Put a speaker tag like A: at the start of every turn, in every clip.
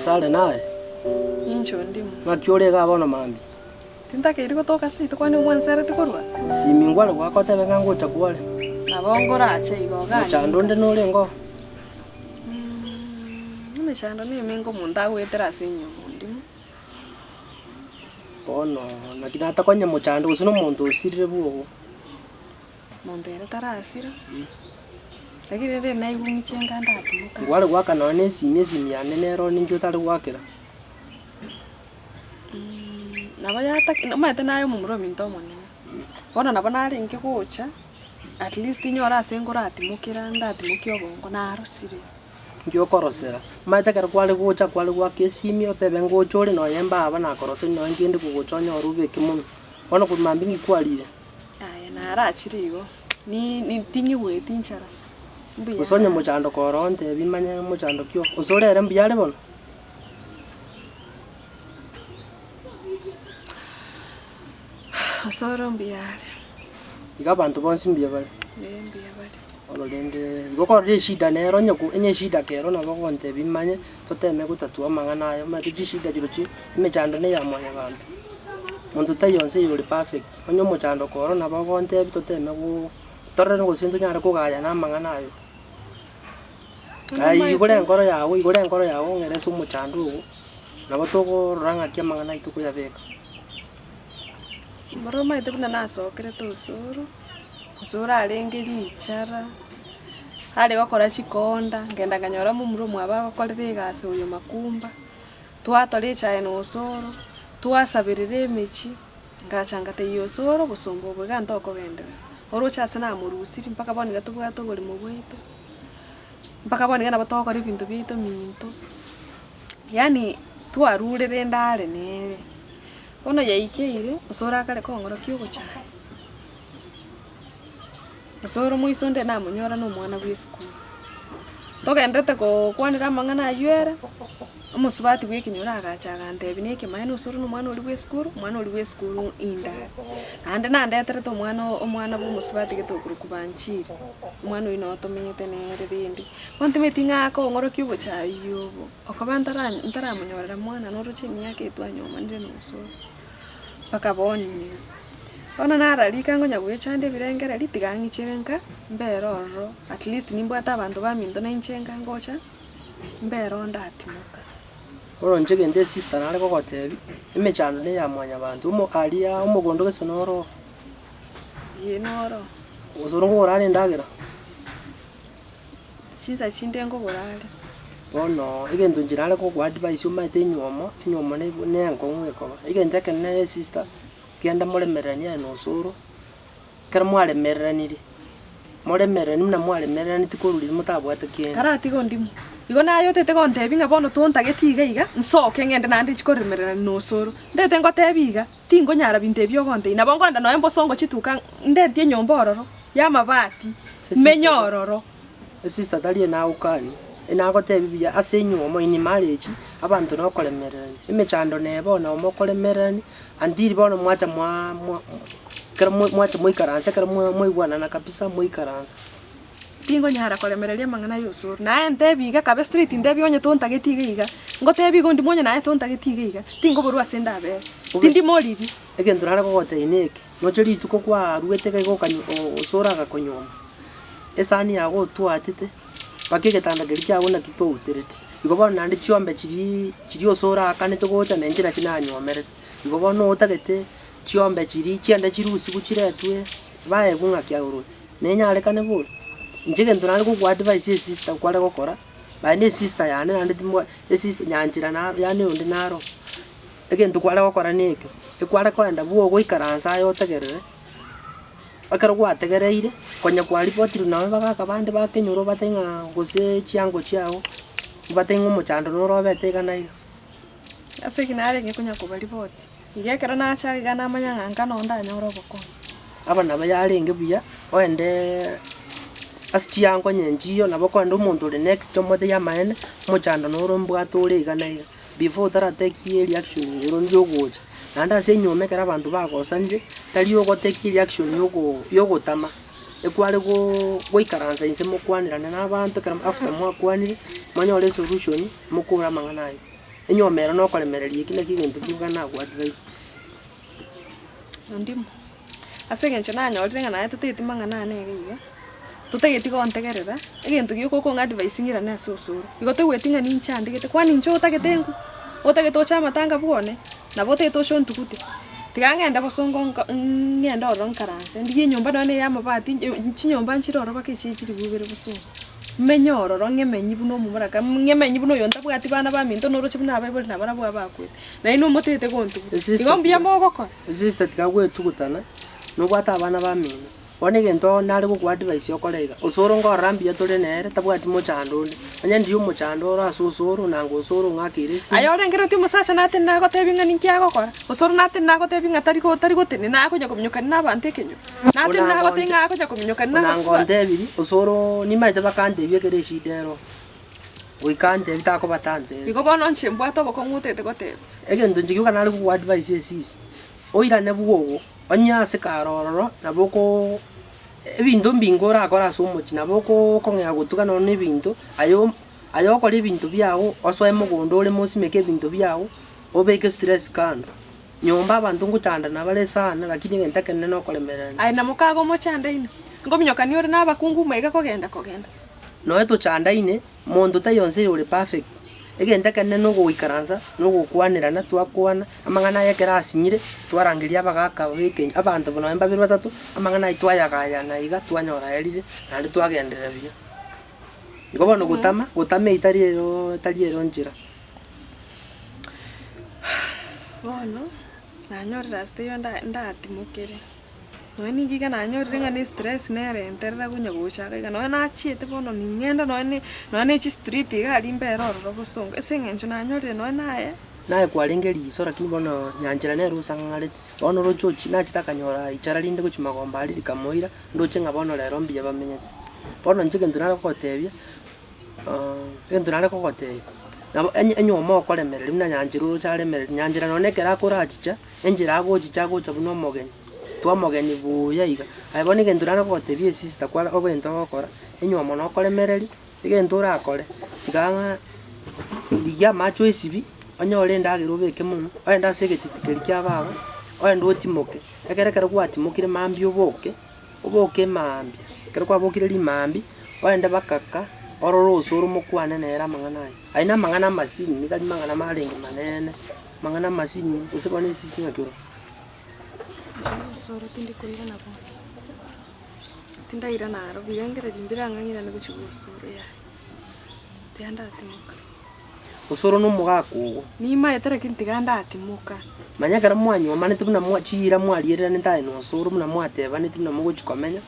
A: Gesare naye?
B: Inche ondimo.
A: Ng'aki ore igaa bono mambia?
B: Tintakeiri gotoka ase rituko mwansereti korwa.
A: Simi ngware goaka otebe ng'a ngocha kware.
B: Nabo ngorache igo ganyinka.
A: Mochando onde norenge oo?
B: Emechando nemenge omonto agoetera ase enyomba ondimo.
A: Bono naki natakonya mochando gose na omonto osirire bwogo.
B: Monto ere tarasira, lakini rende naigwe ng'iche nka ndatimoka.
A: Ngware goaka nonya na esimi, esimi yane nero ninki otare goakera.
B: Nabo yatake omanyete naye omomura ominto omonene, bono nabo narenge gocha, at least nyore ase nkoratimokera ndatimokie obongo narosire.
A: Inki okorosera? Omanyete ekero kware gocha kware goaka esimi otebe ngocha ore nonya mbaba nakoroseria nonya nkende kogocha onyore obeke monwe. Bono korwa mambia inki kwarire?
B: Aye narachire igo, ni ni ting'igweti nchara, mbuya
A: Gose onye
B: are.
A: mochando kore ontebie manye mochando ki oo, gose ore ere mbuya are bono?
B: Osoro mbuya are.
A: Iga abanto bonsi mbuya bare.
B: Ee mbuya bare.
A: Bono rende, igo korora eshida nere onye ko onye eshida kero nabo ogontebia manye, toteme gotatua amang'ana aya omanyete chishida chirochio emechando na eya mwanyabanto. Monto taiyo onsi oyore perfect, onye omochando koro nabo ogontebia toteme goo torore gose ntonyare kogayana amang'ana aywo. Aye igora enkoro yago, igora enkoro yago ong'ere ase omochando ogo, nabo togoorora ng'aki amang'ana aywo tokoyabeka.
B: Mboro omanyete buna nasokerete osoro, osoro arenge richara, are gokora chikonda, nkagenda nkanyora momura omwabo agokorera egasi oyo makumba, twatora echae na osoro, twasaberera emechie, ngacha ngatebia osoro obosomba obo iga ntokogenderera, oroche ase namorusirie mpaka bono iga tobwate oboremo bwaito, mpaka bono iga nabo togokora ebinto biaito minto, yaani twarure rende are nere. Bono yaikeire, osoro akare kong'orokia ogochaya. Osoro moiso onde namonyora na omwana bwa esukuru. Togenderete kookwanera amang'ana aywo ere, omosubati bwa ekenyoro agacha agantebia na ekemaene osoro na omwana oria bwa esukuru, omwana oria bwa esukuru inde are. Naende nandeterete omwana o omwana bwa omosubati gete okorokwa Banchiri, omwana oywo noo tomenyete nere rende. Bono timanyeti ng'a akong'orokia obochayia obo. Okoba ntara ntaramonyorera mwana noroche emiaka eye twanyomanire na osoro, mpaka bono iga. Bono nararika ngonya goechanda ebirengererio tiga ng'ichere nka, mbere ororo at least nimbwate abanto baminto na inche nka ngocha, mbere oo ndatimoka.
A: Bono inche egento esister nare kogotebia, emechando na eya mwanyabanto, omo aria omogondo gese noro oo.
B: Ee noro oo.
A: Gose ore nkogora are endagera.
B: Chinsa chinde nkogora are.
A: Bono egento inche nare kogoadvise omanyete enywomo, enywomo na na enkong'u ekoba. Egento ekenene sister, genda moremereranie aye na osoro, ekero mwaremereranirie, moremereranie buna mwaremereraneti korwa riria motabwate kende.
B: Karatiga ondimo, igo naye otete gontebia ng'a bono tontageti iga iga, nsoke ng'ende naende nchie koremererania na osoro. Ntete ngotebie iga, tingonyara binto ebi ogontebia, nabo nkoenda nonya mbosongo chituka ndetie enyomba ororo. Y'amabati, menye ororo.
A: Esister tari enagokani, enagotebi buya ase enywomo in marriage, abanto nokoremererania, emechando neye bono nabo mokoremererania until bono mwacha mwa mwa ekero mwacha moikaransa ekero mwa mwaigwanana kabisa moikaransa.
B: Tingonyara koremereria amang'ana ya osoro, naye ntebi iga kabe straight ntebi onye tontageti iga iga, ngotebi iga ondimo onye naye tontageti iga iga, tinkoborwa ase ndabere, tindi moriri.
A: Egento nare kogotebia neke. Noche rituko kwaruete iga iga okanyo osoro agakonyuoma, esani yago otwatete, mpaka egetanda keria kiago naki touterete. Igo bono naende chiombe chiriaaa chiria osoro aakanete gocha na inche nachi nanywomerete. Igo bono otagete chiombe chiria chiende chirusigwe chiretwe baegwe ng'aki aye oroche, nenyarekane bori? Inche egento nare gokoadvise esister kware gokora, baye na esister yane naende timbwa esisi nyanchera naro yaani onde naro. Egento kware gokora neke, ekware koenda bwogo oikaranse aye otegerere, ekero gwategereire, konya kwaripotirwe nonye bagaka bande bakenyora obatebie ng'a gose chiango chiago, obatebie ng'a omochando noro obete iga na iga.
B: Ase eki narenge konya kobaripoti, iga ekero nacha iga namanya ng'a nka noo ndanyore obokonyi.
A: Aba nabo yarenge buya, oendeeee ase chiango onye nchiyo, nabo okoenda omonto ore next omotebie amaene, omochando noro mbwate ore iga na iga. Before otaratake reaction ero ndiyo ogocha, naende ase enyomba ekero abanto bagosanire, tari ogotake reaction yoko yogotama, ekware goo goikaransa inse mokwanerane na abanto ekero after mwakwanire, monyore esolution, mokore amang'ana aywo. Enyuomo ero nokoremereria eki naki egento kioka nagwa advice.
B: Ondimo, ase eng'encho nanyorire ng'a naye totageti mang'ana ane iga iga, totageti gontegerera, egento gioka okong'a advice ng'irane ase osoro. Igo toigweti ng'a ninchandegete, kwani inche otagete ngwe? Otagete oche amatanga bwone, nabo otagete oche ontugute, tiga ng'ende bosongo nko ng'ende ororo nkaranse, ndigie enyomba nonye na eya amabati, chinyomba nchire ororo mpaka echi chiribu ibere bosongo. Menye ororo ng'emenyi buna omomura ng'emenyi buna oyo ntabwati bana baminto noroche buna abaibori nabarabwo abakwete. Nainwe motete gontuguta. Igo mbuya mogokora.
A: Sister tiga gwetugutana, nobwate abana bamino. Bono egento nare gokoa advice okore iga, osoro nkorora mbuya tore nere tabwati mochando onde. Onye ndiria omochando ore ase osoro nanga osoro ong'akeire esimi.
B: Aye orengereretie omosacha natenene agotebi ng'a ninki agokora? Osoro natenene agotebi ng'a tari tari gotenena akonya kominyokania na abanto ekenyoro? Natenene agotebi ng'a akonya kominyokania na
A: Onanga
B: abasubati?
A: ontebiri, osoro nimaete bakantebia ekero eshida ero. Goika antebi takoba tantebi.
B: Igo bono inche mbwate obokong'u otagete goteba.
A: Egento inche gioka nare gokoa advice esisi, oirane bwogo, onye ase kare ororo, nabo okoo ebinto mbinge orakore ase omochie, nabo okong'ea gotuga nonye na ebinto, aye aye okore ebinto biago, osoe mogondo oreme osimeke ebinto biago, obeke stress kando. Nyomba abanto ngochandana bare sana, lakini egento ekenene nokoremererania.
B: Aye na mokago mochandaine, nkominyokania ore nabakungu maiga kogenda kogenda.
A: Nonya tochandaine, monto taiyo onsi oyore perfect, egento ekenene nogoikaransa, na ogokwanerana, twakwana, amang'ana aya ekero asinyire, twarangeria abagaka ba ekenyo abanto nonya mbabere batato, amang'ana ayio twayagayana iga, twanyora aerire, naende twagenderera buya. Igo bono gotama, gotama eyio tari ero tari ero nchera.
B: Bono, nanyorire ase taiyo nda ndatimokere. Nonya ninki iga nanyorire ng'a ne estress nerenterera konya gocha iga iga, nonya nachiete bono ning'ende nonya ne nonya ne chistreet iga aria mbere ororo bosongo, ase eng'encho nanyorire nonya naye.
A: Naye kwarenge riiso lakini bono nyanchera nere osang'ang'arete, bono oroche ochi nachete akanyora ichara rinde gochia magomba aria rikamoira, ndoche ng'a bono rero mbuya bamenyete. Bono inche egento nare kogotebia. Egento nare kogotebia, nabo enye enywomo okoremereria buna nyanchera oroche aremereria, nyanchera nonye ekero akorachicha, enchera agochicha agocha buna omogeni, twamogeni buya iga. Aye bono egento nare kogotebia esista kware ogento ogokora, enywomo nokoremereria, egento orakore, tiga ng'a rigia amache oesibie, onyore endagera obeke monwe, ogende ase egetiti keria kia baba, ogende otimoke, ekere ekero gwatimokire mambia oboke. Oboke mambia, ekero kwabokire rimambia, ogende bakaka, orore osoro mokwane nere amang'ana aya. Ayio namang'ana amasini, tari mang'ana marenge manene, amang'ana amasini, gose bono esisi ng'aki ore.
B: Inche osoro tindi koirana bono, tindairana aro, birengererio mbirang'ang'irane gochia gosoro yaya, tiga ndatimoka.
A: Osoro na omogaka ogo.
B: Nimaete lakini tiga ndatimoka.
A: Manya ekero mwanywomanete buna mwa chiira mwariereranete aye na osoro buna mwatebaneti buna mogochia komenya,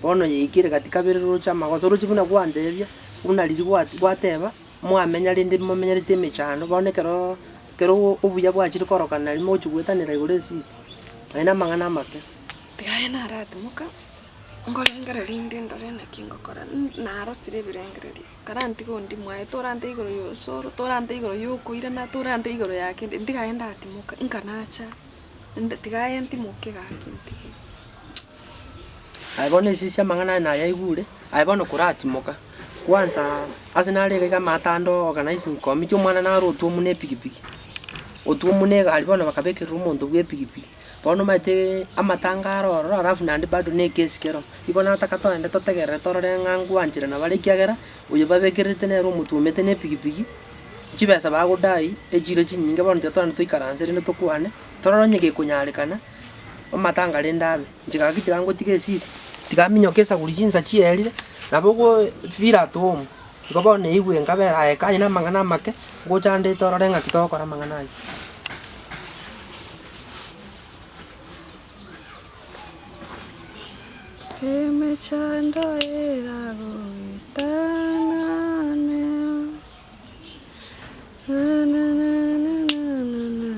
A: bono yaikire gati kabere roche amagoso oroche buna gwantebia, buna riria gwat gwateba, mwamenya rende momenyerete emechando, bono ekeroo ekero obuya bwachire korokana naria mogochia goetanera igoro esisi, aye na amang'ana amake.
B: Tiga aye naratimoka, nkorengereria rinde ndore naki ngokora, narosire ebirengererio. Karantige onde mwaye, torante igoro ya osoro, torante igoro ya okoirana, torante igoro ya kende, ntiga aye ndatimoka, nkanacha, nde tiga aye ntimoke gaki ntige.
A: Aye bono esisi amang'ana aya nayaigure, aye bono koratimoka, kwanza ase nare iga iga amato organizing committee omwana naro otwomu na epikipiki, otwomu na egari bono bakabekerera omonto bwa epikipiki. Bono omanyete amatanga aro ororo alafu naende bado na ekesi kero. Igo nataka togende totegerere torore ng'a ngwancherana bare ekiagera, oyo babekererete nere omotuomete na epikipiki, chibesa bagodai, echire chinyinge bono tiga togende toikaranse rende tokwane, torore onye gekonyarekana, amatanga rende abe. Inche gaki tiga ngotiga esisi, tiga minyoke esaguri chinsa chierire, nabo ogo feel at home, igo bono naigwe nkabera aye kanye na amang'ana amake, ngocha nde torore ng'aki togokora amang'ana ayio.
B: Emechando eragoetanane na na na na na na na.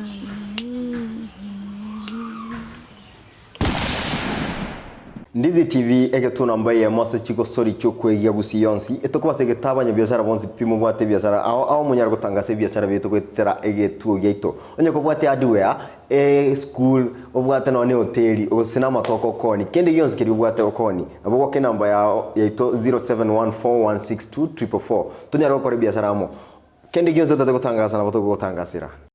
C: Ndizi TV egetuna mba eyemo ase chigosori chi'okwegia gusii yonsi, etokobasa egeta abanyabiashara bonsi pi mobwate ebiashara ao ao monyare gotangasa ebiashara biaito goetera egetuo giaito. Onye kobwate hardware, eschool, obwate nonya ne hoteli, gose na amatoke okoonia, kende gionsi keria obwate okoonia, nabo ogoaka enamba yao yaito 0714162444 tonyare gokora ebiashara amo. Kende gionsi otagete gotangasa nabo togogotangasera.